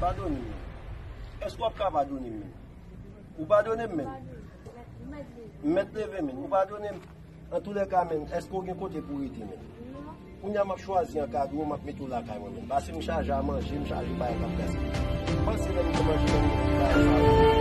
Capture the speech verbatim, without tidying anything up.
Padone m. Èske w ap ka padone m menm? Ou padone m menm? M mèt leve menm. Ou padone m? Antoulèka menm, èske w gen kote pou w rete menm? Kounye a m ap chwazi ankadre w, m ap mete w lakay mwen menm. Pase m chaje a manje, m chaje bagay k ap gaspiye. Panse lè m gen manje nan men m, bagay sa yo.